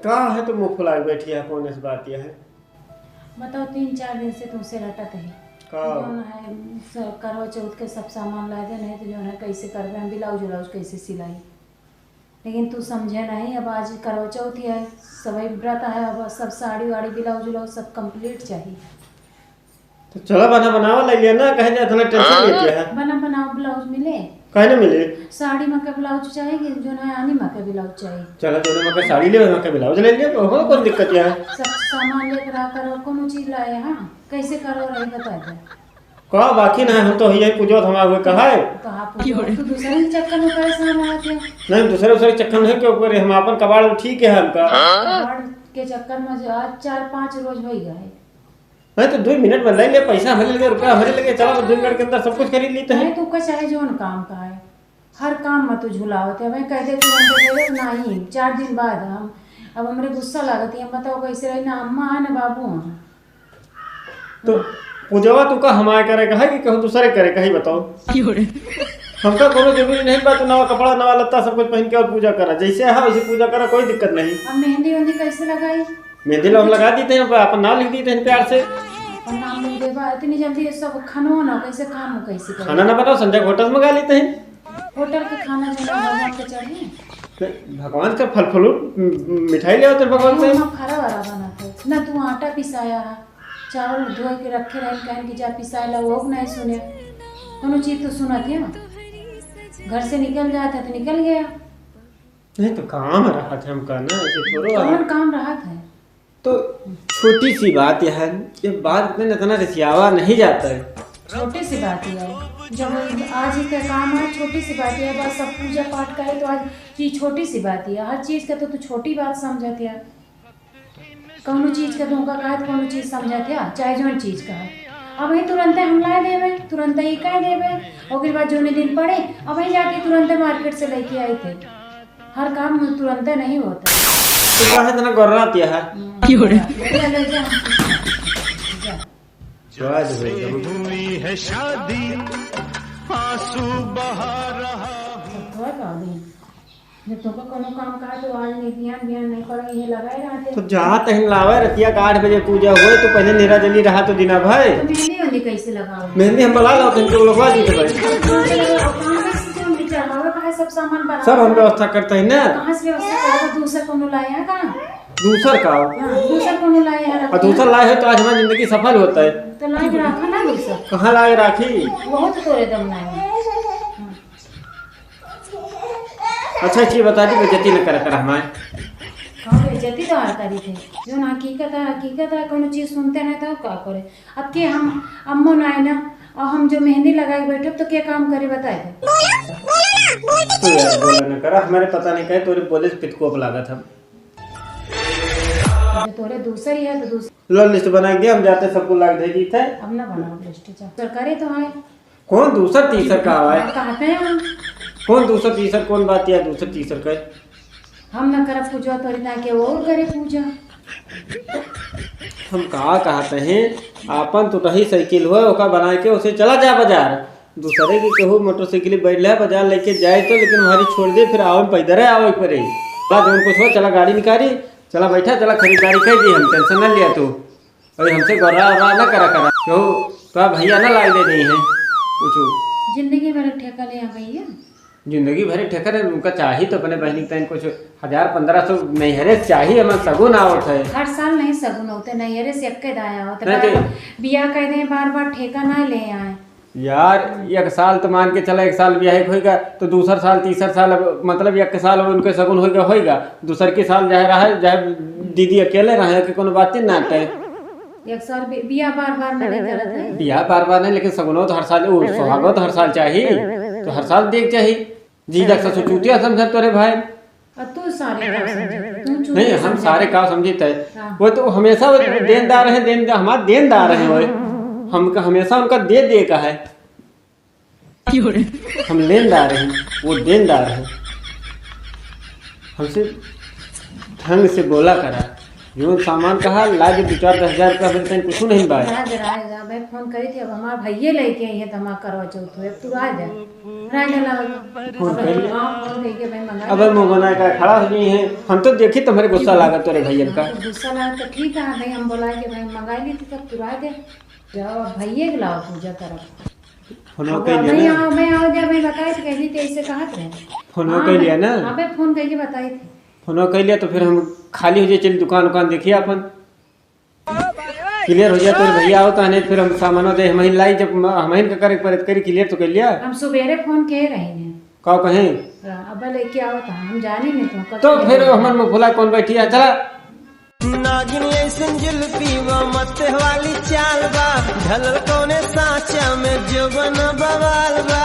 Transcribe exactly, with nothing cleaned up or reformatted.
का है तो मुँह फुलाए बैठी है, कौन ऐसी बात यह है? बताओ, तीन चार दिन से तुमसे रटत है। का? जौन है, स-, करवा चौथ के सब सामान ला दे, नहीं तो जौन है, कैसे करबे हम ब्लाउज उलाउज कैसे सिलाई? लेकिन तू समझे नहीं, अब आज करवा चौथ ही है, सबै व्रत है, अब सब साड़ी वाड़ी, ब्लाउज उलाउज सब complete चाहिए। तो चला बना बनावा ले लिया ना, कहे जे इतना tension लेती है। बना बनावा ब्लाउज मिले? काहे ना मिले? साड़ी मा के ब्लाउज चाहिए कि जौन है आनी मा के ब्लाउज चाहिए? चला जौन मा के साड़ी ले, मा के ब्लाउज ले लिया, तो हो कौन दिक्कत है? सब सामान लेकर आकर और कौनो चीज लाए, हाँ? कैसे करो रही बता दे। का बाकी ना, हम तो यही पूजो थमा हुए कहा है। तो हाँ, पूजो। तू दूसरे के चक्कर में परेशान रहत है। नहीं, दूसरे, दूसरे के चक्कर में नहीं, क्यों करे? हम अपन कबाड़ ठीक है हमका। कबाड़ के चक्कर में जो आज चार पाँच रोज हो ही गए। नहीं तो दो मिनट में ले ले, पैसा हमरे लगे, रुपया हमरे लगे, चला तो दो मिनट के अंदर सब कुछ खरीद लेते हैं। नहीं, तू का चाहे जौन काम का है, हर काम में तू झुलावत है। मैं कह दे, तू हमको दे दे, नहीं, चार दिन बाद हम, अब हमरे गुस्सा लागत है, हम बताओ कैसे रही, ना अम्मा है ना बाबू है। तो पूजवा तू का हमारे करे का है कि कहूँ दूसरे करे का है, बताओ। क्यों रे? हमका कोनो जरूरी नहीं बा, तू नवा कपड़ा, नवा लत्ता, सब कुछ पहन के और पूजा करा, जैसे है वैसे पूजा करा, कोई दिक्कत नहीं। अब मेहंदी वेहंदी कैसे लगाई? मेहंदी लो हम लगा देते हैं, अपन नाम लिख देते हैं प्यार से। अपन नाम लिख देबा, इतनी जल्दी ये सब खानो ना, कैसे काम कैसे करी? खाना ना बनाओ, संजय होटल से मंगा लेते हैं। होटल के खाना जो है भगवान के चढ़ी। नहीं, भगवान का फल फ्रूट, म-, म-, मिठाई ले आओ तो भगवान से। हम फरा वाला बनाते हैं। ना तू आटा पिसाया है, चावल धोए के रखे रहे, कहन कि जा पिसाए ला, वो नहीं सुने। कोनो चीज तो सुनत है, घर से निकल जात है तो निकल गया। नहीं तो काम रहत है हमका ना, ऐसे थोड़ो है। कौन काम रहत है? तो छोटी सी बात यह है, ये बात में इतना रिसियावा नहीं जाता है। छोटी सी बात ही है, जब आज ही का काम है, छोटी सी बात ही है, बस सब पूजा पाठ करे तो आज ये छोटी सी बात ही है, हर चीज का तो तू छोटी बात समझत है। कौनो चीज का धोखा कहा तो कौनो चीज समझत है, चाहे जौन चीज का है। अब ही तुरंते हम ला देवे, तुरंते ही कह देवे, ओकर बाद जौने दिन पड़े, अब ही जाके तुरंते मार्केट से लेके आई थे। हर काम तुरंते नहीं होता। तो काहे इतना गर्रात है? हम्म। क्यों रे? ले ले जा। जा। तो आज हुई है शादी, आंसू बहा रहा हूँ। तो का दिन? जब तोका कोनो काम कहा तो आज नहीं, बिहान, बिहान नहीं करो, ये लगाए रहते। तो जात ही लावे, रतिया के आठ बजे पूजा हुए, तो पहले नेरा जली रहा तो दिना भर। तो मेहंदी वेहंदी कैसे लगाओ? मेहंदी हम बला लाओ, तुमको लगवा दी तो भाई। कहाँ से लगाओ? कहाँ से हम भी चढ़ावे का है, सब सामान बना सब हम के। व्यवस्था करते हैं ना। कहाँ से व्यवस्था करोगे? दूसर कोनो लाए हैं का? दूसर का हो? हाँ, दूसर कोनो लाए हैं, और रखते दूसर हैं। लाए हो तो आज हमारी जिंदगी सफल होता है। तो लाए के रखा ना दूसर। कहाँ लाए राखी? बहुत तोरे दम लाए हैं। हाँ। अच्छा, एक चीज बता दी, बेइज्जती न करा कर हमारे। हाँ, बेइज्जती तो हर करी थे। जौन हकीकत है, हकीकत है, कोनो चीज सुनते नहीं तो का करे? अब के हम अम्मो ना है ना, और हम जो मेहंदी लगाए बैठब तो के काम करे बताए दे? तो यार बोला न करा, हमारे पता नहीं कहे तोरे बोले से पितकोप लागत हम। जो तोरे दूसर ही है तो दूसर। लो लिस्ट बना के हम जाते सबको लाग दे दी थे। अब ना बनाओ लिस्ट, जा। सरकारी तो है। कौन दूसर तीसर का आवे? हाँ, कहते हैं हम। कौन दूसर तीसर, कौन बात या दूसर तीसर का? हम ना करब पूजा तोरी ना के वो करे पूजा। हम का कहते हैं, आपन टुटही साइकिल हो, ओका बनाए के उसे चला जा बाजार। दूसरे की केहू मोटरसाइकिल बैठ ले बाजार लेके जाए तो, लेकिन हमारी छोड़ दे, फिर आवे में पैदल आवे पड़े। चला जौन कुछ हो, चला गाड़ी निकाली, चला बैठा, चला खरीदारी कर दी हम, tension ना लिया तू। अरे हमसे गोर्रा ओर्रा ना करा करा। केहू तो भैया ना लाग दे रही हैं कुछ। जिंदगी भर ठेका ले आ भैया। जिंदगी भर ठेका ले, उनका चाही तो अपने बहनी के तन कुछ हजार पन्द्रह सौ नैहरे से चाही, हमार सगुन आवत है। हर साल नहीं सगुन होते, नैहरे से एक्के दाया होते। नहीं बार तो बियाह कह दे, बार बार ठेका ना ले आए। यार, एक साल तो मान के चला, एक साल बियाह के होइगा, तो दूसर साल, तीसर साल, अब मतलब एक साल अब उनके सगुन होइगा, होइगा, दूसर के साल चाहे रहे, चाहे दीदी अकेले रहे, कि कोनो बात ही ना आटे। एक साल बि-, बियाह बार बार में नहीं करत है। बियाह बार बार नहीं, लेकिन सगुनो तो हर साल, वो सुहागो तो हर साल चाही, तो हर साल देख चाही। जी, देख ससुर चूतिया समझत तोरे भाई। और तू सारे का समझे? तू चूतिया नहीं, हम समझे? सारे का समझित है। हाँ। वो तो हमेशा वो देनदार है, देन, हमार देनदार है वो। हमका हमेशा उनका दे दे का है। क्यों रे? हम लेनदार हैं, वो देनदार है। हमसे ढंग से बोला करा। जौन सामान कहा, ला दे, दो चार दस हजार रुपया, हमरे तन कुछ नहीं बा। राज, राज, अबे फोन करी थी, अब हमार भइये लइके आई है, तो हमार करवा चौथ है, अब तू राज है। राज है, लाओ। फोन कर ले। हाँ, फोन करके भाई मंगा अबे ले। मोगना का खड़ा हो गई है, हम तो देखी तुम्हारे गुस्सा लागत तोरे भइयन का। तो गुस्सा लागत तो ठीक है भाई, हम बोला के भाई मंगा ली थी, तब तू राज है। जाओ, अब भइये के लाओ पूजा करब। फोन अब कर लिया मैं ना। आओ, मैं आओ, जब मैं बताई थी, कहली थी, ऐसे कहत रहे। फोन हाँ, कर लिया मैं ना। अबे फोन करके बताई थी। फोन कर लिया तो फिर हम खाली हो जाए, चल दुकान उकान देखिए अपन। क्लियर हो जाए, तोरे भइया आओ तहने फिर हम सामानो दे, हमहिन लाई, जब म-, हमहिन का करे परत करी, क्लियर तो कर लिया। हम सुबेरे फोन के रही हैं। का कहें? अब लेके आओ तो हम जानी नहीं तो कब तो के फिर रही। हमन में भुला कौन बैठी है, चला। नागिन ऐसन जुल्फी बा, मत वाली चाल बा, ढलल कौने सांचा में जोबन बवाल बा।